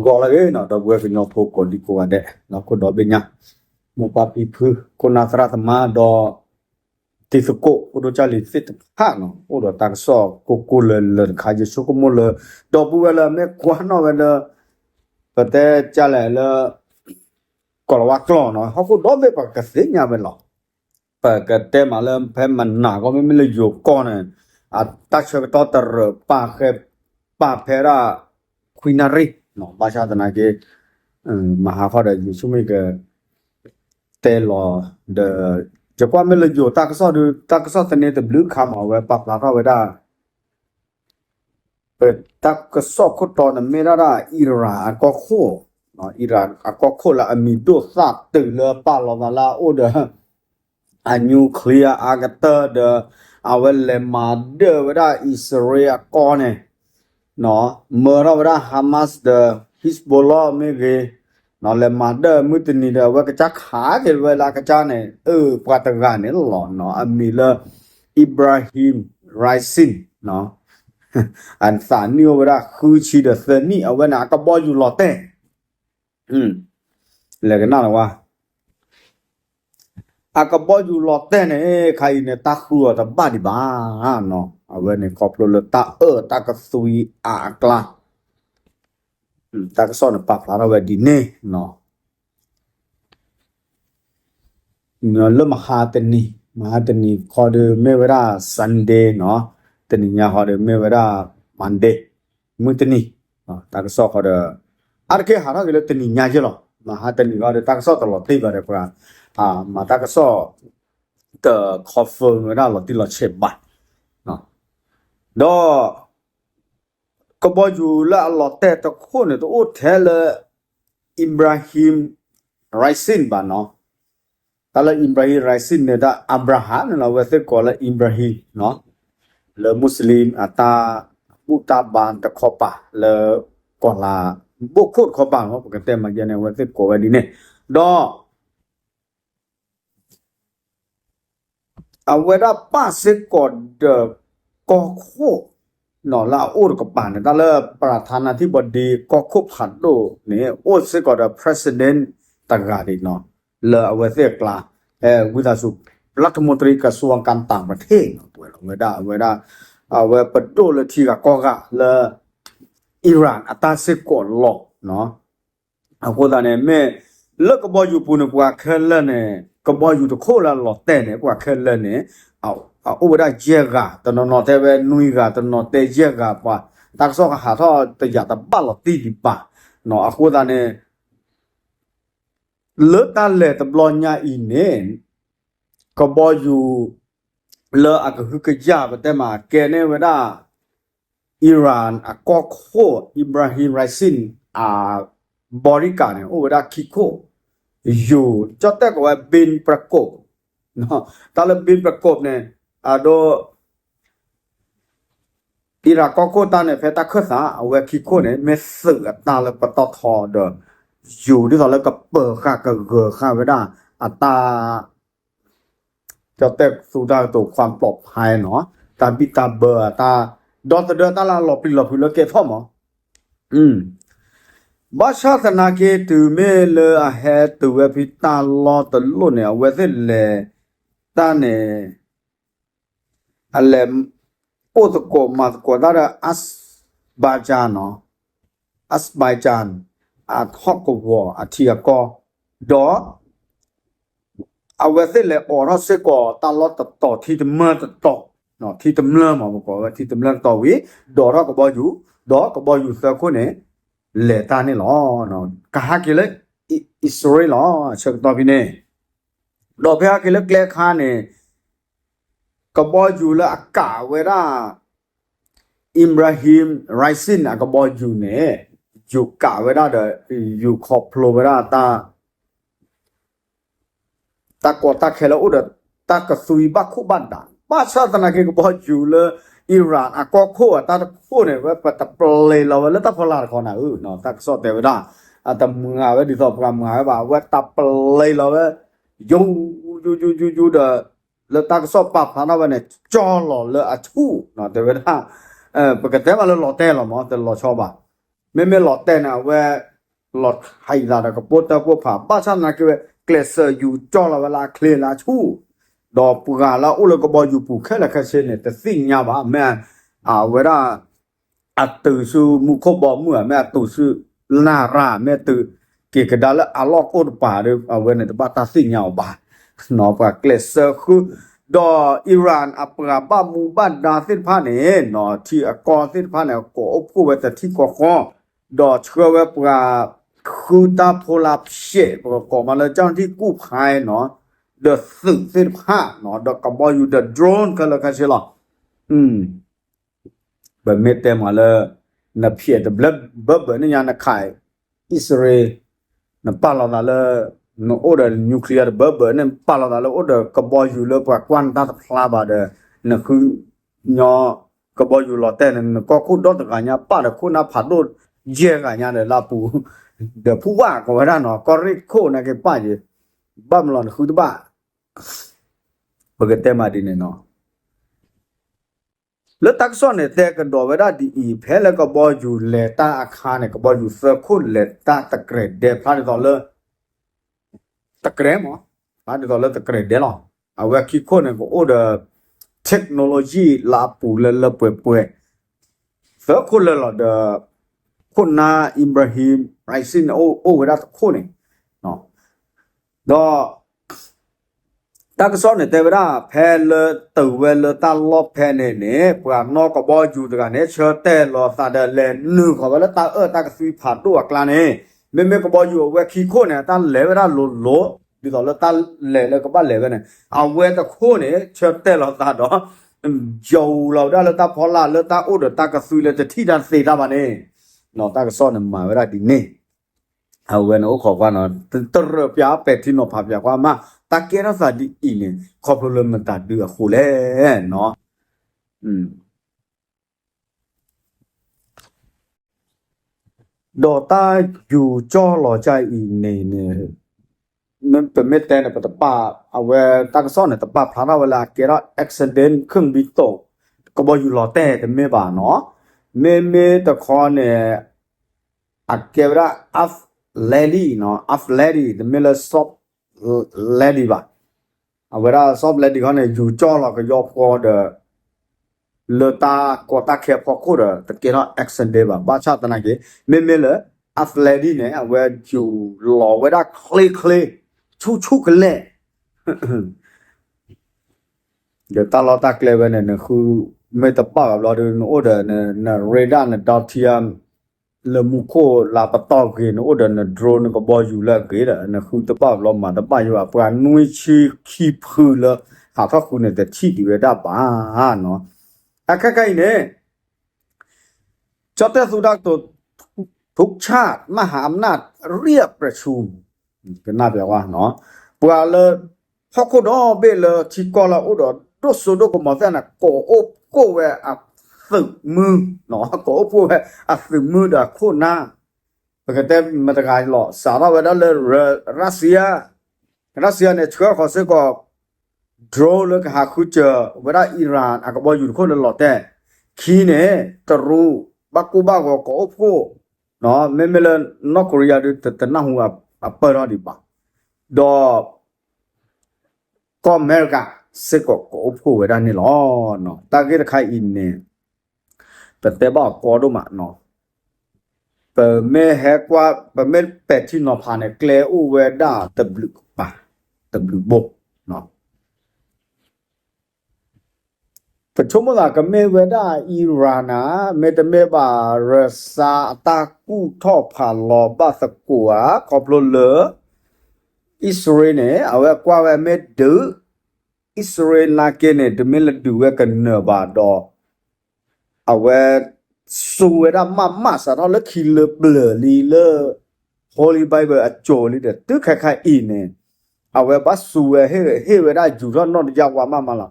ဂီၤလၢအဂ့ၤနီၤ ဒီပုၢ်ဝဲၢ်ကညီဖိကိးဒံကိးဂၤဒဲး ဒီးခိၣ်ဒီဘ့ၣ်ညါ မိၢ်ပၢ်ဖံဖု ခိၣ်နၢ်သရၣ်သမါ ဒီးတံၤသကိး ဖိဒိၣ်ကၢ်လံၤသ့ၣ်တဖၣ်နီၤ အိၣ်ဒီးတၢ်ကစီၣ်ကိၢ်ကိၢ်လၢၤလၢၤတခါ ယဆိကမိၣ်လၢ ဒီပုၢ်ဝဲၢ်လၢအမ့ၢ်ကွၢ်နီၣ်ဝဲလၢ ပတဲကၢ်လဲၣ်လၢ ကီၤလၤဝါကျိာ်နီၤ ဟီၣ်ခိၣ်ဒီဘ့ၣ်ပကသ့ၣ်ညါဝဲလီၤ. ပကတဲမးလၢဖဲမနၤကီၢ် မ့မ့ၢ်လၢယိၤကီၢ်န့ၣ် အတၢ်ဆၢကတီၢ်တရၢၣ်ပာ်ဃဲ ပာ်ဖဲဒၣ် ခွံနၣ်ရံၣ် ဘၣ်ဆၣ်သနာ်က့ မဟါခီဒီး ယဆိကမိၣ်က တဲလီၤဒီး ယကွၢ်မ့ၢ်လၢယိၤတၢ်ကစီၣ်ဒုး တၢ်ကစီၣ်သန့တဘျုးခါမး အဝဲပာ်ဖျါထီၣ်ဝဲဒၣ် ပတၢ်ကစီၣ်ခိၣ်တီန့ၣ်မ့ၢ်ဒၣ်ဒၣ် Iran အကီၢ်ခိၣ်, Iran အကီၢ်ခိၣ်လၢအမံၤဒိၣ်သၣ်တုၤလၢပာ်လီၤသးလၢအအိၣ်ဒီး အ nuclear အကတၢၢ်ဒီး အဝဲလဲၤမၤဒၢၣ်ဝဲဒၣ်အံၣ်စရ့လးအကီၢ်န့ၣ် မၢထီၣ်ဝဲဒၣ် Hamas ဒီး Hezbollah မ့ၢ်ဂ့ၤ, လဲၤမၤဒၢၣ်မုၢ်တနံၤဒီး အဝဲကစၢ်ခးက့ၤဝဲလၢအကစၢ်န့ၣ် အၢ ပှၤတဂၤန့ၣ်လီၤ. အမံၤလၢ Ebrahim Raisi အသးနံၣ်အိၣ်ဝဲဒၣ်ဃုဆံဒီးသၢနံၣ် အဝဲန့ၣ် အကဘီယူၤလီၤတဲာ် လဲၤကနၣ်လၢၤဝဲ အကဘီယူၤလီၤတဲာ်န့ၣ် ခါအံၤန့ၣ် တၢ်ဃုအီၤတဘၣ်ဒံးဘၣ်. အဝဲန့ၣ်ခီဖျိလၢတၢ်အၢၣ်တၢ်ကသွံအါအကျါ တၢ်ကစီၣ်န့ၣ်ပာ်ဖျါထီၣ်ဝဲဒ်န့ၣ် လၢမဟါတနံၤ, မဟါတနံၤခီဒီးမ့ၢ်ဝဲဒၣ် Sunday နီၤ, တနံၤညါခီဒီးမ့ၢ်ဝဲဒၣ် Monday မုၢ်တနံၤ, တၢ်ကစီၣ်ခီဒီး အါတက့ၢ်ဟးထီၣ်က့ၤလၢတနံၤညါယဲၢ်လီၤ. မဟါတနံၤခီဒီး တၢ်ကစီၣ်တလီၤတံၢ်ဘၣ်ဒီးပှၤ မၤတၢ်ကစီၣ် တ confirm ဝဲဒၣ်လီၤတံၢ်လီၤဆဲးဘၣ်. ဒီး ကဘီယူၤလၢအလီၤတဲာ်တခိၣ်န့ၣ် တအိၣ်ထဲလၢ Ebrahim Raisi ဘၣ်နီၤ. တၢ်လၢ Ebrahim Raisi န့ၣ် တၢ် Abraham န့ၣ်လီၤ. အဝဲသ့ၣ်ကိးလၢ Ebrahim နီၤ, လၢ Muslim အတၢ်ဘူၣ်တၢ်ဘါတခီပၤ လၢကီၢ်လၤဘိၣ်ခိၣ်တခီပၤမး ပကတဲမၤယဲန့ၣ် အဝဲသ့ၣ်ကိးဝဲဒ်န့ၣ် ဒီး အဝဲဒၣ်ပၣ်စ့ၢ်ကီးဒီး ကီၢ်ခိၣ် လၢအအိၣ်တကပၤန့ၣ် တၢ်လၢ ပှၤထါနါထံၣ်ဘီဒ့ ကီၢ်ခိၣ်ဖးဒိၣ်န့ၣ် အိၣ်စ့ၢ်ကီးဒီး president တဂၤဒ်နီၤ လၢအဝဲသ့ၣ်အကျါ ဝံသးစူၤ รัฐมนตรีกระทรวงการต่างประเทศ နီၤ ပှဲၤလီၤဝဲဒၣ် အဝဲဒၣ် အဝဲပဒိၣ်လၢထံဂၤကီၢ်ဂၤလၢ Iran အတၢ်စ့ၢ်ကီးလီၤ. အဃိသတးန့ၣ် မ့ၢ်လၢကဘီယူၤပူၤန့ၣ် ပှၤခဲလၢာ်န့ၣ် ကဘီယူၤတခိၣ်လၢအလီၤတဲာ်န့ၣ် ပှၤခဲလၢာ်န့ၣ် အအိၣ်ဝဲဒၣ်ယဲၢ်ဂၤ, တနီၤနီၤတဲဝဲနွံဂၤ, တနီၤတဲယဲၢ်ဂၤ, ပှၤတၢ်ကစီၣ်ကဟးထီၣ်တယာ်တဘၣ်လီၤတံၢ်ဒံးဘၣ်. အဃိသတးန့ၣ် လၢတၢ်လဲၤတဘျီညါအံၤန့ၣ် ကဘီယူၤ လၢအကဟုကယာ် ပတဲမးကဲန့ၢ်ဝဲဒၣ် Iran အကီၢ်ခိၣ် Ebrahim Raisi အ bodyguard န့ၣ် အိၣ်ဝဲဒၣ်ခံခိၣ်, ယိၤ ကၠီၣ်တဲၣ်ကိးဝဲ bin Prakob တၢ်လၢ bin Prakob န့ၣ် အဒိ Iran ကီၢ်ခိၣ်တၢ်န့ၣ် ဖဲတၢ်ခၢၣ်သး အဝဲခံခိၣ်န့ၣ် မ့ၢ်သုးအတၢ်လၢပတီၢ်ထီဒီး ယိၤဒ်သိးလၢကပၢၤဃာ်ကဂၢၤဃာ်ဝဲဒၣ် အတၢ် ကၠီၣ်တဲၣ်သူတၢ်ကတိၤ ความปลอดภัย နီၤ, တၢ်ဘံၣ်တၢ်ဘၢအတၢ် ဒီသဒၢတၢ်လၢအလီၤပျံၤလီၤဖုးလၢကဲထီၣ်မး ဘၣ်ဆၣ်သနာ်က့ တုၤမ့ၢ်လၢအဟဲတုၤဝဲဖဲတၢ်လီၢ်တလီၢ်န့ၣ် အဝဲသ့ၣ်လဲၤတၢ်န့ၣ် အလဲၤအိၣ်သကိးမၤသကိးတၢ်ဒီး Azerbaijan နီၤ, Azerbaijan အဟီၣ်ကဝီၤအထံအကီၢ်, ဒီး အဝဲသ့ၣ်လဲၤအိးထီၣ်စ့ၢ်ကီးတၢ်လီၢ်တတီၤ ထံတမၢၢ်တတီၤ, ထံတမျၢၢ်မး ပကိးဝဲထံတမျၢၢ်တတီၤဝံၤ ဒိးထီၣ်ကဘီယူၤ, ဒီးကဘီယူၤသၢခိၣ်န့ၣ် လဲၤတၢ်န့ၣ်လီၤ. ကဟဲက့ၤလၢ အံၣ်စရ့လးလီၤ ဆၢကတီၢ်ဖဲန့ၣ်, ဒီးဖဲဟဲက့ၤလၢကျဲအခါန့ၣ် ကဘီယူၤလၢအကးဝဲဒၣ် Ebrahim Raisi အကဘီယူၤန့ၣ် ယူၤကးဝဲဒၣ်ဒီး ယူၤခီဖျိဝဲဒၣ်တၢ် တၢ်ကီတၢ်ခဲလၢအိၣ်ဒီး တၢ်ကသွံဘၣ်ခိၣ်ဘၣ်ဒး, ဘၣ်ဆၣ်သနာ်က့ ကဘီယူၤလၢ Iran အကီၢ်ခိၣ်အတၢ်တခိၣ်န့ၣ် ဝဲပတပျဲလီၤဝဲလၢတၢ်ဖီလာ်တခီနၤဧၢ, တၢ်ကစီၣ်တဲဝဲဒၣ် အတမၤဝဲဒ်သိးပှၤမၤဝဲဘၣ်, အဝဲတပျဲလီၤဝဲ ယိၤ ယိၤ ယိၤ ယိၤ ယိၤဒီး လၢတၢ်ကစီၣ်ပာ်ဖျါထီၣ်ဝဲန့ၣ် ကၠီလီၤလၢအဆူၣ် တဲဝဲဒၣ်, ပကတဲမးလၢလီၤတဲာ်လီၤမး တလီၤဆီဘၣ်, မ့မ့ၢ်လီၤတဲာ်န့ၣ် အဝဲ လီၤဟံးသးဒီးကပိာ်တၢ်ပိာ်ဖး ဘၣ်ဆၣ်သနာ်က့ဝဲ ကျဲးစၢးယူၤကၠီလီၤဝဲလၢအချ့လၢအဆူၣ်, ဒီးပှၤလၢအအိၣ်လၢကဘီယူၤပူၤခဲလၢာ်ခဲဆ့န့ၣ် တသ့ၣ်ညါဘၣ် မ့ၢ်အဝဲဒၣ် အတုၤဆူမူခိၣ်ဘီမုၢ်ဧါ မ့ၢ်အတုၤဆူနရၣ် မ့ၢ်အတုၤက့ၤကဒါလၢအလီၢ်ကိၢ်တပၤဒီး အဝဲန့ၣ်တဘၣ်တၢ်သ့ၣ်ညါအီၤဘၣ်. ပှၤကျဲးစၢးဃု ဒီး Iran အပှၤဘၣ်မူဘၣ်ဒါသ့ၣ်တဖၣ်န့ၣ် ထံအကီၢ်သ့ၣ်တဖၣ်န့ၣ် ကိးအိၣ်ဖှိၣ်ဝဲတထံၣ်ဃီဃီ, ဒီးဆှၢဝဲပှၤဃုတၢ်ဖိလၢဖျဲး ပကကိးမးလၢ เจ้าหน้าที่กู้ภัยနီၤ ဒီးသုးသ့ၣ်တဖၣ်နီၤ ဒီးကဘီယူၤဒီး drone ခဲလၢာ်ခဲဆ့လီၤ. ပမ့ၢ်တဲမးလၢ နဖျဲးတဘျဲဘၢဘၢန့ၣ်ညါ နခးအံၣ်စရ့လး နပာ်လီၤသးလၢ နအိၣ်ဒီး nuclear တဘၢဘၢန့ၣ် ပာ်လီၤသးလၢအိၣ်ဒီးကဘီယူၤလၢပှၤကွၢ်နတၢ်တဖျါဘၣ်ဒီး နဃုညီကဘီယူၤလီၤတဲာ်န့ၣ် နကီၢ်ခိၣ်ဒီတဂၤညါ ပာ်ဒီးခိၣ်နၢ်ဖးဒိၣ်ယဲၢ်ဂၤညါဒီးလၢအပူၤ ဒီးဖူဘၣ်ကဝဲဒၣ်နီၤ ကီၢ်ရ့ၣ်ခိၣ်နာ်က့ပာ်ယံၤ ဘၣ်မနုၤလီၤနဃုတဘၣ် ပကတဲမးဒ်န့ၣ်နီၤ လၢတၢ်ကစီၣ်န့ၣ် တဲကဒီးဝဲဒၣ်ဒ်အံၤ ဖဲလၢကဘီယူၤလဲၤတၢ်အခါန့ၣ် ကဘီယူၤသၢခိၣ်လဲၤတၢ်တကြဲးဒဲးဖျါဒ်သိးလၢ တကြဲးမး ဖျါဒ်သိးလၢတကြဲးဒဲးလီၤ. အဝဲခံခိၣ်န့ၣ် ကအိၣ်ဒီး technology လၢအပူၤလၢလၢပှဲၤပှဲၤ သၢခိၣ်လၢာ်လီၤဒီး ခိၣ်နၢ် Ibrahim Raisi န့ၣ် အိၣ်ဝဲဒၣ်တခိၣ်န့ၣ် ဒီး တၢ်ကစီၣ်န့ၣ်တဲဝဲဒၣ် ဖဲလၢတုၤဝဲလၢတၢ်လီၢ်ဖဲန့ၣ်န့ၣ် ပှၤနီၣ်ကဘီယူၤတဂၤန့ၣ် ဆၢတဲာ်လီၤသးဒီးလဲၤနုာ်ဃီၤဝဲလၢတၢ်အၢၣ်တၢ်ကသွံဖးဒိၣ်အကျါန့ၣ် မ့မ့ၢ်ကဘီယူၤအဝဲခံခိၣ်န့ၣ် တၢ်လဲၤဝဲဒၣ်လိၤလိၤ ဒ်သိးလၢတၢ်လဲၤလၢကဘၣ်လဲၤဝဲန့ၣ် အဝဲတခိၣ်န့ၣ် ဆၢတဲာ်လီၤသးဒီး ယိၤလီၤဝဲဒၣ်လၢတၢ်ဖီလာ်လၢတၢ်အိၣ်ဒီးတၢ်ကသွံလၢတထံၣ်တၢ်တသ့တၢ်ဘၣ်န့ၣ် တၢ်ကစီၣ်န့ၣ်မၤဝဲဒၣ်ဒ်န့ၣ် အဝဲန့ၣ်အိၣ်ခိးကွၢ်နီၤ တရၢၣ်ပၠးပဲာ်ထံနီၤဖးပၠးကွၢ်မး တၢ်ကဲထီၣ်သးဒ်အံၤန့ၣ် ခီဖျိလၢမတၤဒုအဃိလဲၣ်နီၤ ဒီးတၢ်ယူၤကၠီလီၤကၢ်အံၤန့ၣ်န့ၣ် ပမ့ၢ်တဲန့ၣ် ပတပာ် အဝဲတၢ်ကစီၣ်န့ၣ် တပာ်ဖျါထီၣ်ဝဲလၢအကဲထီၣ် accident เครื่องบินตก ကဘီယူၤလီၤတဲာ်တမ့ၢ်ဘၣ်နီၤ မ့မ့ၢ်တခီန့ၣ် အကဲဝဲဒၣ် off landing နီၤ off landing တမ့ၢ်လၢ soft landing ဘၣ် အဝဲဒၣ် soft landing ခီန့ၣ် ယူၤကၠီလီၤကယီဖီဒီး လၢတၢ်ကီတၢ်ခဲအဖီခိၣ်ဒီး တကဲထီၣ် accident ဘၣ် ဘၣ်ဆၣ်သနာ်က့ မ့မ့ၢ်လၢ off landing န့ၣ် အဝဲယူၤလီၤဝဲဒၣ်ချ့ချ့ ဆူၣ်ဆူၣ်ကလဲာ် ဒီးတၢ်လီၢ်တၢ်ကျဲဝဲန့ၣ် နဃုမ့ၢ်တဘၣ်ဘၣ်ဘျီဒီး နအိၣ်ဒီး နရ့ဒၣ် နဒီထံဧါ လၢမူခိၣ်လၢပတီၢ်ဂ့ၤ နအိၣ်ဒီးန drone နကဘီယူၤလၢအဂ့ၤဒီး နဃုတဘၣ်ဘၣ်ဘျီမၤတဘၣ်ယိၣ်ဘၣ် ပှၤနွံဆံခံဖုလၢဟးထီၣ်ဃုာ်န့ၣ် တထံၣ်ဒံးဝဲဒၣ်ဘၣ်နီၤ အခဲခါအံၤန့ၣ် ကၠီၣ်တဲၣ်သူတၢ်ကတိၤ ทุกชาติมหาอำนาจเรียกประชุม ကနၣ်ပျးဝဲနီၤ ပှၤလၢ ဟီၣ်ခိၣ်ဒီဘ့ၣ်လၢထံကီၢ်လၢအအိၣ်ဒီးဒိၣ်စိဒိၣ်ကမီၤသ့ၣ်န့ၣ် ကိးအိၣ်ဖှိၣ်ဝဲအသုးမုၢ်နီၤ ကိးအိၣ်ဖှိၣ်ဝဲအသုးမုၢ်ဒီးအခိၣ်နၢ် ပကတဲမတၤတဂၤလီၤ စးထီၣ်ဝဲဒၣ်လၢ ရၢၣ်စံယါ ရၢၣ်စံယါန့ၣ် ဆှၢဃီၤစ့ၢ်ကီး drone လၢကဟးဃုစၢၤဝဲဒၣ် Iran အကဘီယူၤတခိၣ်လၢလီၤတဲာ် ခံန့ၣ် တရူး ဘၣ်ကိၢ်ဘၣ်ဂီၤကိးအိၣ်ဖှိၣ် မ့မ့ၢ်လၢ နီၢ်ကိရံယါဒုး တနၢ်ဟူအပၢၢ်ထီၣ်ဒံးဘၣ် ဒီး ကီၢ်အမဲရကၤ စ့ၢ်ကီးကိးအိၣ်ဖှိၣ်ဝဲဒၣ်န့ၣ်လီၤ. တၢ်ဂ့ၢ်တခါအံၤန့ၣ် ပတဲဘၣ်အီၤကီဒိၣ်မးနီၤ, ပမ့ၢ်ဟဲကွၢ် ပမ့ၢ်ပဲာ်ထံနီၤဖးန့ၣ် ကျဲအိၣ်ဝဲဒၣ်တဘျုးကပၤ တဘျုးဘိ ပဆိကမိၣ်သး ကမ့ၢ်ဝဲဒၣ် Iran ဧါ, မ့တမ့ၢ်ဘၣ် ရၢၡါ အတၢ်ကူၣ်ထီၣ်ဖးလီၤဘၣ်သကိးဧါ, ခီဖျိလၢ အံၣ်စရ့လးန့ၣ် အဝဲကွၢ်ဝဲမ့ၢ်ဒုး အံၣ်စရ့လးနာ်က့န့ၣ် တမ့ၢ်လၢဒုးဝဲကနၢၤဘၣ်ဒီး အဝဲ စူၤဝဲဒၣ်မးမး စးထီၣ်လၢခံလၢပျၢၤလံလၢ Holy Bible အစိၤလံဒီး တုၤခဲခါအံၤန့ၣ် အဝဲဘၣ်စူၤဝဲ ဟ့ၣ်ဝဲဒၣ်ယူၤထီၣ်နီၢ်တယၢ်ဝါမးမးလီၤ.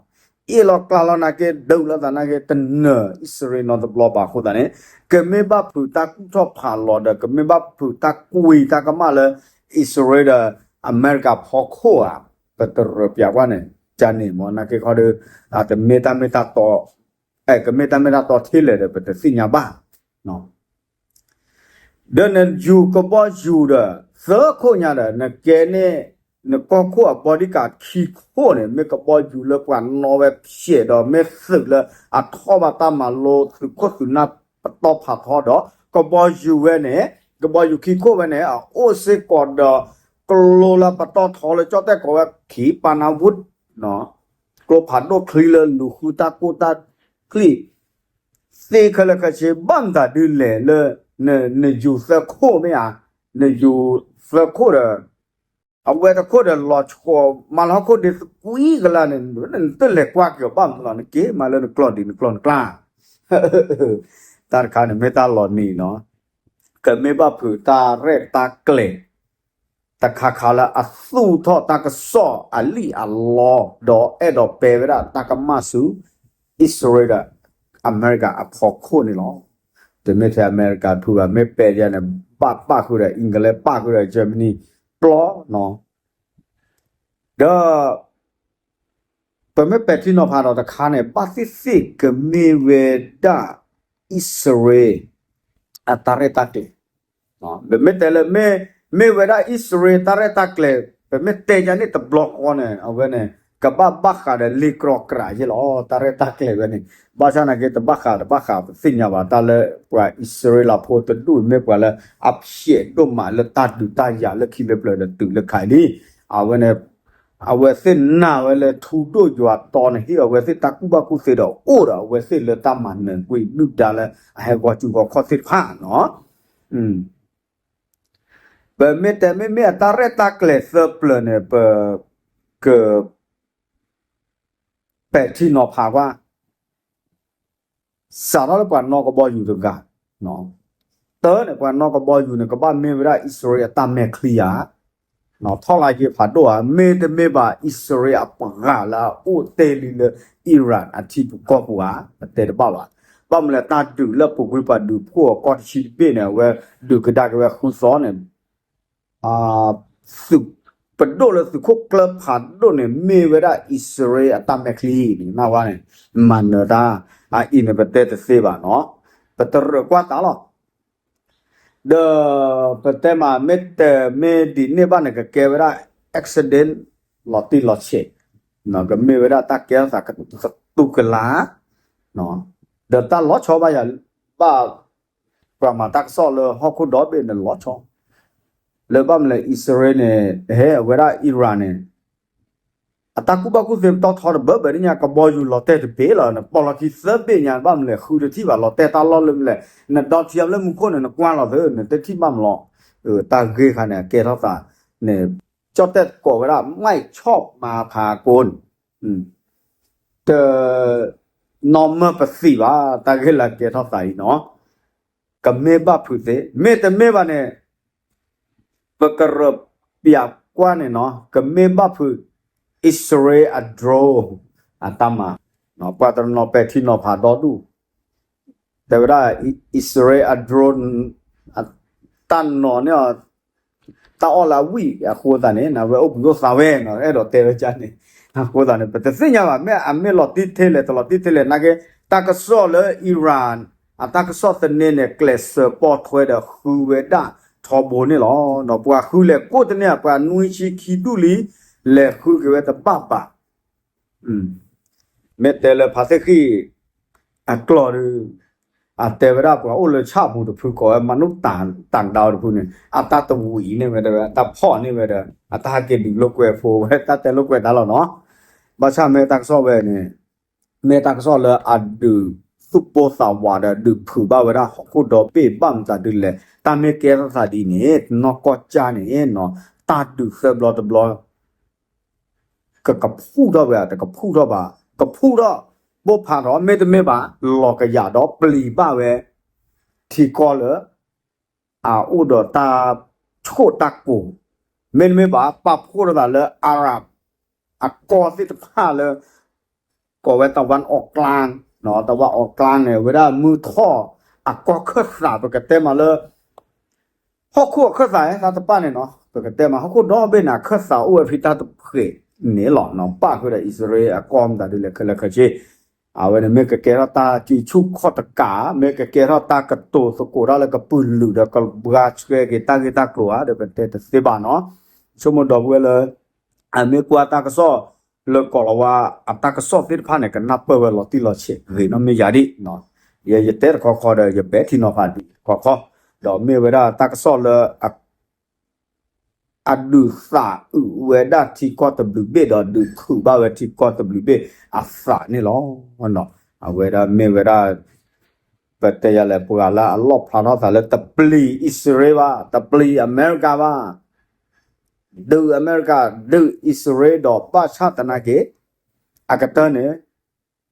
အ့ၣ်လီၤကျါလီၤနာ်က့ ဒုးလိာ်သးနာ်က့ တနၢၤအံၣ်စရ့လးနီတဘျီဘၣ်အဃိသတးန့ၣ် ကမ့ၢ်ဘၣ်ဖုးတၢ်ကူၣ်ထီၣ်ဖးလီၤဒီး ကမ့ၢ်ဘၣ်ဖုးတၢ်ကွံတၢ်ကမၣ်လၢ အံၣ်စရ့လးဒီး အမဲရကၤဖီခိၣ်ဧါ, ပတရၢပျးကွၢ်န့ၣ် ကန့ၣ်မ့ၢ်နာ်က့ခီဒီး တမ့ၢ်တၢ်မ့ၢ်တၢ်တီ ကမ့ၢ်တၢ်မ့ၢ်တၢ်တီထဲလဲၣ်ဒီး ပတသ့ၣ်ညါဘၣ်. ဒီးနယူၤကဘီယူၤဒီး သၢခိၣ်ညါဒီး နကဲန့ၣ် နကီၢ်ခိၣ်အ bodyguard ခံခိၣ်န့ၣ် မ့ၢ်ကဘီယူၤလၢပှၤနီၣ်ဝဲဖျဲးဒီး မ့ၢ်သုးလၢအထီၣ်ဘၣ်တၢ်မၤလိသုးခိၣ်သုးနၢ်ပတီၢ်ဖးထီဒီး ကဘီယူၤဝဲန့ၣ် ကဘီယူၤခံခိၣ်ဝဲန့ၣ် အအိၣ်စ့ၢ်ကီးဒီး ကျိလၢပတီၢ်ထီလၢကၠီၣ်တဲၣ်ကိးဝဲ ခံပနၢဝုတ် ကျိဖးဒိၣ်ချံလၢလူၤဃုတၢ်ကိၢ်တၢ်ကျံး သ့ခဲလၢာ်ခဲဆ့ ဘၣ်မတၤဒုလဲၣ်လၢ နယူၤသၢခိၣ်မ့ၢ်ဧါ, နယူၤသၢခိၣ်ဒီး အဝဲတခိၣ်ဒီးလီၤဆီ မၤလၢဟီၣ်ခိၣ်ဒ့သကွံကလါန့ၣ် နတလဲၤကွၢ်က့ၤအီၤဘၣ်မးလီၤ နက့ၤမၤလၢနကျီၢ်ဒံးနကျီၢ်နကျါ တၢ်တခါန့ၣ်မ့ၢ်တၢ်လီၤနံၤနီၤ, ကမ့ၢ်ဘၣ်ဖုးတၢ်ရဲၣ်တၢ်ကျဲၤ တခါခါလၢအသူၣ်ထီၣ်တၢ်ကစီၣ်အလံာ်အလီ ဒီးအဲၣ်ဒိးပဲဝဲဒၣ်တၢ်ကမၣ်ဆူ အံၣ်စရ့လးဒီး အမဲရကၤအဖီခိၣ်န့ၣ်လီၤ. တမ့ၢ်ထဲအမဲရကၤတဖုဘၣ် မ့ၢ်ပဲဒ်န့ၣ် ဘၣ်ပၣ်ဃုာ်ဒီး England ပၣ်ဃုာ်ဒီး Germany ပျီနီၤ ဒီး ပမ့ၢ်ပဲာ်ထံနီၤဖးဒီးတခါန့ၣ် ဘၣ်သ့ၣ်သ့ၣ်ကမ့ၢ်ဝဲဒၣ် အံၣ်စရ့လး အတၢ်ရဲၣ်တၢ်ကျဲၤ, ပမ့ၢ်တဲလၢ မ့ၢ်ဝဲဒၣ်အံၣ်စရ့လးတၢ်ရဲၣ်တၢ်ကျဲၤ ပမ့ၢ်တဲယၤန့ၣ်တဘျီဃီန့ၣ် အဝဲန့ၣ် ကဘၣ်ဘၣ်ဃးဒီးလ့ကြီကြးယ့ၢ်လီၤ တၢ်ရဲၣ်တၢ်ကျဲၤဝဲန့ၣ်, ဘၣ်ဆၣ်နာ်က့တဘၣ်ဃးတဘၣ်ဃး ပသ့ၣ်ညါဘၣ် တၢ်လၢပှၤအံၣ်စရ့လးဖိတဒူၣ်မ့ၢ်ပှၤလၢအဖျဲးဒိၣ်မးလၢတၢ်ဒုးတၢ်ယၤလၢခံလၢပျၢၤဒီးတုၤလၢခဲအံၤလံ, အဝဲန့ၣ် အဝဲသ့ၣ်နာ်ဝဲလၢထူဒိၣ်ယွၤတီန့ၣ် ဟ့ၣ်အဝဲသ့ၣ်တၢ်ကူၣ်ဘၣ်ကူၣ်သ့ဒီးအိၣ်ဒီးအဝဲသ့ၣ်လၢတၢ်မၤနၢၤကွံာ်ဒုၣ်ဒါလၢအဟဲဂီၤစုဂီၤခီၣ်သ့ၣ်တဖၣ်နီၤ, ပမ့ၢ်တဲမ့မ့ၢ်အတၢ်ရဲၣ်တၢ်ကျဲၤသၢပျၢၤန့ၣ် ပက ပဲာ်ထံနီၤဖးကွၢ် စးထီၣ်လၢပှၤနီၣ်ကဘီယူၤတဂၤ, တၢန့ၣ် ပှၤနီၣ်ကဘီယူၤန့ၣ် ကဘၣ်မ့ၢ်ဝဲဒၣ်အံၣ်စရ့လးအတၢ်မဲာ်ချံဧါ, ထီၣ်လါယ့ဖးဒိၣ်ဧါ, မ့တမ့ၢ်ဘၣ် အံၣ်စရ့လးအပှၤလၢအအိၣ်တ့ၢ်လံလၢ Iran အထံပူၤကီၢ်ပူၤဧါ, ပတဲတဘၣ်ဘၣ်. ဘၣ်မနုၤလဲၣ် တၢ်ဒုးလၢပူၤကွံာ်ပှၤဒုးဖှိၣ်အကီၢ်တဆံတဘ့ၣ်န့ၣ် အဝဲဒုးကဒါက့ၤဝဲဃုသီန့ၣ် သုးပဒိၣ်လၢသုးခိၣ်ကျၢၢ်ဖးဒိၣ်န့ၣ် မ့ၢ်ဝဲဒၣ်အံၣ်စရ့လးအတၢ်မဲာ်ချံန့ၣ် နၢ်ဝဲန့ၣ် မၤနၢၤတၢ် အအံၤန့ၣ် ပတဲတသ့ဘၣ်နီၤ, ပတရၢၣ်ကွၢ်တၢ်လီၤ. ဒီးပတဲမး မ့ၢ်တမ့ၢ်ဒ်န့ၣ်ဘၣ်န့ၣ် ကကဲဝဲဒၣ် accident လီၤတံၢ်လီၤဆဲး, ကမ့ၢ်ဝဲဒၣ်တၢ်ကဲထီၣ်သးကတူၢ်ကလာ်, ဒီးတၢ်လီၤဆီဘၣ်ယၤ ဘၣ် ပှၤမၤတၢ်ကစီၣ်လၢဟီၣ်ခိၣ်ဒီဘ့ၣ်န့ၣ်လီၤဆီ, လၢဘၣ်မနုၤလဲၣ် အံၣ်စရ့လးန့ၣ် ဟဲအဝဲဒၣ် Iran န့ၣ် အတၢ်ကူၣ်ဘၣ်ကူၣ်သ့ပတီၢ်ထီတဘၢဘၢညါ ကဘီယူၤလီၤတဲာ်တဘ့ၣ်လီၤ, နပိာ်လီၤခံသၢဘ့ၣ်ညါ ဘၣ်မနုၤလဲၣ် ဃုတထံၣ်ဘၣ် လီၤတဲာ်တၢ်လီၢ်လၢမနုၤလဲၣ်, နဒီထံလၢမူခိၣ်န့ၣ် နကွၢ်လီၤသ့ နတထံၣ်ဘၣ်မးလီၤ. တၢ်ဂ့ၢ်ခါန့ၣ် အကဲထီၣ်သးန့ၣ် ကၠီၣ်တဲၣ်ကိးဝဲဒၣ် မၢၣ်ဆီၣ်မၤဖးကိၣ်န့ၣ် တ နီၢ်မၢပသံးဘၣ် တၢ်ဂ့ၢ်လၢကဲထီၣ်သးအံၤနီၤ, ကမ့ၢ်ဘၣ်ဖုးသ့, မ့တမ့ၢ်ဘၣ်န့ၣ် ပကရၢၢ်ပၠးကွၢ်န့ၣ်နီၤ ကမ့ၢ်ဘၣ်ဖုး အံၣ်စရ့လးအ drone အတၢ်မၤ, ပှၤတနီၤပဲာ်ထံနီၤဖးဒီဒူၣ် တဲဝဲဒၣ် အံၣ်စရ့လးအ drone တၢ်နီၤန့ၣ် တၢ်အီၣ်လၢအဝံၣ်အဃိသတးန့ၣ် နဝဲအိၣ်ဘှံးအိၣ်သါဝဲနီၤ အဲၣ်ဒိးတဲဝဲဒ်န့ၣ်, အဃိသတးန့ၣ် ပတသ့ၣ်ညါဘၣ် မ့ၢ်အမ့ၢ်လီၤတံၢ်ထဲလဲၣ် တလီၤတံၢ်ထဲလဲၣ် နာ်က့ တၢ်ကစီၣ်လၢ Iran အတၢ်ကစီၣ်သန့န့ၣ် ကျဲးစၢးပိာ်ထွဲဒီးဃုဝဲဒၣ်ထီဘိန့ၣ်လီၤ. ဒီးပှၤဃုလဲၤကိးတန့ၢ် ပှၤနွံဆံခံဒူၣ်လံ လဲၤဃုက့ၤဝဲတဘၣ်ဘၣ် မ့ၢ်တဲလၢဖါသ့ၣ်ဃံၣ်အကျိာ်ဒီး အတဲဝဲဒၣ်ပှၤအိၣ်လၢဆၣ်ပူၤတဖု ကိးဝဲမနုၤတၢ်တၢ်ဒၣ်တဖုန့ၣ် အတၢ်တဝံၤန့ၢ်ဝဲဒီး အတၢ်ဖီၣ်န့ၢ်ဝဲဒီး အတၢ်ဟဲက့ၤဒုးလိာ်ကွဲဖိဝဲ တၢ်တဲလိာ်ကွဲတၢ်လီၤနီၤ. ဘၣ်ဆၣ်မ့ၢ်တၢ်ကစီၣ်ဝဲန့ၣ် မ့ၢ်တၢ်ကစီၣ်လၢအဒုးသူၣ်ပိၢ်သးဝးဒီး ဒုးဖုးဘၣ်ဝဲဒၣ်ဟီၣ်ခိၣ်ဒီဘ့ၣ် ဘၣ်မတၤဒ်လဲၣ် တၢ်မ့ၢ်ကဲထီၣ်သးဒ်န့ၣ် နီၢ်ကီၢ်ကၠၢ်န့ၣ်နီၤ တၢ်ဒုးသၢဘျီတဘျီ ကကဖူၣ်ထီၣ်ဝဲ တကဖူၣ်ထီၣ်ဘၣ် ကဖူၣ်ထီၣ် ပိၢ်ဖးထီၣ် မ့တမ့ၢ်ဘၣ် လီၤကယၤဒီးပျံၤဘၣ်ဝဲ ထံကီၢ်လၢ အအိၣ်ဒီးတၢ်ဆိၣ်တၢ်ကိၤ မ့တမ့ၢ်ဘၣ် ပာ်ဖှိၣ်ထီၣ်သးလၢ Arab အကီၢ်သ့ၣ်တဖၣ်လၢ ကိးဝဲ တဝၣ်အီၣ်ကျါ တဝၣ်အီၣ်ကျါန့ၣ် ဝဲဒၣ်မုၢ်ထီၣ်အကီၢ်ခၢၣ်သး ပကတဲမးလၢ ဟီၣ်ခိၣ်အခၢၣ်သး တၢ်တပၣ်န့ၣ်နီၤ ပကတဲမး ဟီၣ်ခိၣ်ဒီဘ့ၣ်န့ၣ် အခၢၣ်သးအိၣ်ဝဲဖဲတၢ်တဖှဲးန့ၣ်လီၤ. ပၣ်ဃုာ်ဒီးအံၣ်စရ့လးအကီၢ်မတၤဒ်လဲၣ် ခဲလၢာ်ခဲဆ့ အဝဲန့ၣ်မ့ၢ်ကကဲထီၣ်တၢ်စုဆူၣ်ခီၣ်တကး, မ့ၢ်ကကဲထီၣ်တၢ်ကတိၤသကိးတၢ်လၢကပုာ်လုာ်ဒီးကဘှါဆှဲက့ၤတၢ်ဂ့ၢ်တၢ်ကျိၤဧါ ဒီးပတဲတသ့ဘၣ်နီၤ. ဆိကမိၣ်ဒီပုၢ်ဝဲၢ်လၢ အမ့ၢ်ကွၢ်တၢ်ကစီၣ်လၢကီၢ်လီၤဝါ အတၢ်ကစီၣ်သ့ၣ်တဖၣ်န့ၣ် ကနၢ်ပၢၢ်ဝဲလီၤတံၢ်လီၤဆဲးဂ့ၤနီတမံၤယၤဒံး, ယ ယတဲတခီခီဒီး ယပဲာ်ထံနီၤဖးဒံးတခီခီ, ဒီးမ့ၢ်ဝဲဒၣ်တၢ်ကစီၣ်လၢ အဒုးသးအုးဝဲဒၣ်ထံကီၢ်တဘျုးဘ့ၣ် ဒီးဒုးခုးဘၣ်ဝဲထံကီၢ်တဘျုးဘ့ၣ်အသးန့ၣ်လီၤ. အဝဲဒၣ်မ့ၢ်ဝဲဒၣ် ပတဲယၤလဲၣ် ပှၤလၢအလီၣ်ဖျါထီၣ်သးလၢတပျံၤအံၣ်စရ့လးဘၣ်, တပျံၤအမဲရကၤဘၣ်, ဒုးအမဲရကၤ ဒုးအံၣ်စရ့လးဒီးဘၣ်ဆၣ်သနာ်က့ အကတၢၢ်န့ၣ်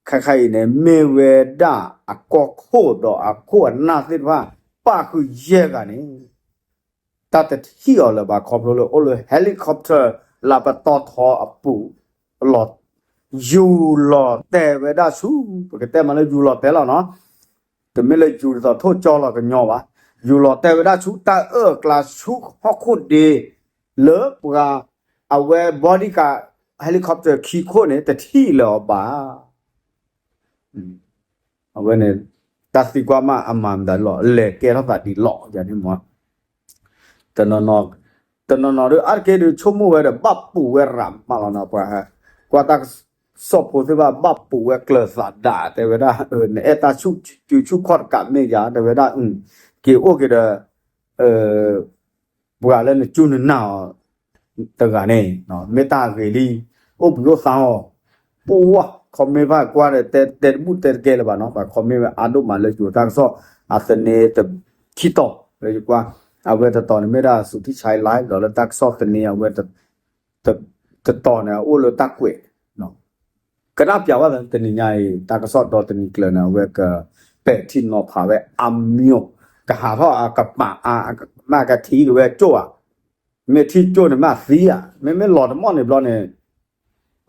ခဲခါအံၤန့ၣ် မ့ၢ်ဝဲဒၣ်အကီၢ်ခိၣ်ဒီးအခိၣ်အနၢ်သ့ၣ်တဖၣ် ပၣ်ဃုာ်ယဲၢ်ဂၤန့ၣ် တၢ်တထံၣ်အီၤလၢၤဘၣ်ခီဖျိလၢအိၣ်လၢ helicopter လၢပတီၢ်ထီအပူၤလီၤ, ယူၤလီၤတဲာ်ဝဲဒၣ်ဆူ ပကတဲမးလၢယူၤလီၤတဲာ်လီၤနီၤ, တမ့ၢ်လၢယူၤဒ်သိးထိၣ်ကၠီလီၤကညီဘၣ်, ယူၤလီၤတဲာ်ဝဲဒၣ်ဆူတၢ်အၢၣ်အကျါဆူဟီၣ်ခိၣ်ဒ့ လၢပှၤ အဝဲ bodyguard helicopter ခံခိၣ်န့ၣ် တထံၣ်လၢၤအီၤဘၣ် အဝဲန့ၣ် တၢ်သံကွၢ်မးအမၤမတၤလီၤ လဲၤကဲထီၣ်သးဒ်လဲၣ်ယၤန့ၣ်မး, တနီၤနီၤ တနီၤနီၤဒီး အါတက့ၢ်ဒီး ဆိကမိၣ်ဝဲဒီး ဘၣ်ပူၤဝဲရၤမးလီၤနီၤ, ပှၤကွၢ်တၢ်ကစီၣ်ဖိသ့ၣ်တဖၣ် ဘၣ်ပူၤဝဲကျၢၤသးဒး တဲဝဲဒၣ် နအဲၣ်တၢ်စုဆူၣ်ခီၣ်တကးမ့ၢ်ယၤ တဲဝဲဒၣ် က့ၤအိၣ်က့ၤဒီး ပှၤလၢနစူၢ်နနာ်အီၤတဂၤန့ၣ် မ့ၢ်တၢ်ဂ့ၤလံ, အိၣ်ဘှံးအိၣ်သါအီၤ, ပှၤ comment ဘၣ်ကွၢ်ဒီး တဲတဘူၣ်တဲတကဲလၢၤဘၣ်နီၤ, ပှၤ comment ဝဲအါဒိၣ်မးလၢယိၤတၢ်ကစီၣ် အသန့တခံတီၤလၢယကွၢ်, အဝဲတတီၤန့ၣ်မ့ၢ်ဒၣ် စူၤထံၣ်ဆါ live ဒီးလၢတၢ်ကစီၣ်သန့အဝဲ တတီၤန့ၣ် အအိၣ်လၢတၢ်ကွဲး ကနၣ်ပၠးဘၣ် တနံၤညါအံၤ တၢ်ကစီၣ်ဒီတနံၤကျၢၤန့ၣ် အဝဲကပဲာ်ထံနီၤဖးဝဲအါမံၤ, ကဟးထီၣ်အကပာ်အါ မ့ၢ်ကထံၣ်က့ၤဝဲကၠိၣ်ဧါ, မ့ၢ်ထံၣ်ကၠိၣ်န့ၣ်မ့ၢ်အသံဧါ, မ့မ့ၢ်လီၤတမီၣ်န့ၣ်ဘျီန့ၣ်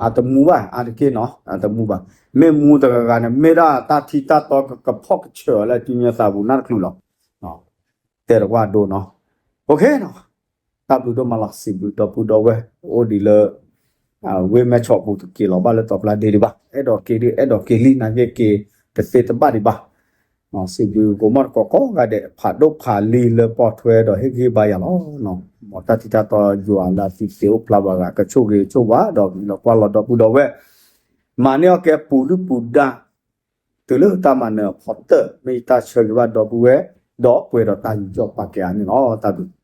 အတမူဘၣ် အါတက့ၢ်နီၤ အတမူဘၣ်, မ့ၢ်မူတဂၤဂၤန့ၣ် မ့ၢ်ဒၣ်တၢ်ထံတၢ်တီကဖီၣ်ကဆၢအီၤလၢကညီသးပူၤနၢ်တချုးလီၤ, တဲတကွၢ်ဒိနီၤ, တၢ်ဘျုးဒိၣ်မးလီၤ စံးဘျုးဒီပုၢ်ဒီဝဲၢ် အိၣ်ဒံးလၢ ဝ့ၢ်မဲၢ်ဆီးပူၤတက့ၤလီၤဘၣ်လၢတီၤပျၢ်ဒ့ဒံးဘၣ်, အဲၣ်ဒိးက့ၤဒံး အဲၣ်ဒိးက့ၤလံ နာ်က့က့ၤတသ့တဘၣ်ဒံးဘၣ်, စံးဘျုးကိးမီၣ်တကိးကိးဂၤဒဲး ဖးဒိၣ်ဖးလံၤလၢပိာ်ထွဲဒီးဟ့ၣ်ဂံၢ်ဘါယၤလီၤ, မ်တၢ်ထံတၢ်တီယွၤလၢအသံသ့အိၣ်ဖျါဘၣ်ဂၤ ကဆိၣ်ဂ့ၤဆိၣ်ဝါဒီးလီၤကွၢ်လီၤဒီပုၢ်ဒီဝဲၢ် မၤန့ၢ်အီၣ်ကဲပူၤဒုၣ်ပူၤဒါ တုၤလၢတၢ်မၤနၢၤအဖီတၢၣ် မ့ၢ်ယတၢ်ဆၢဂ့ၤဘၣ်ဒီပုၢ်ဝဲၢ် ဒီးပှဲၤဒီးတၢ်ယူးယီၣ်ပာ်ကဲအါန့ၣ်လီၤ. တၢ်ဘျုး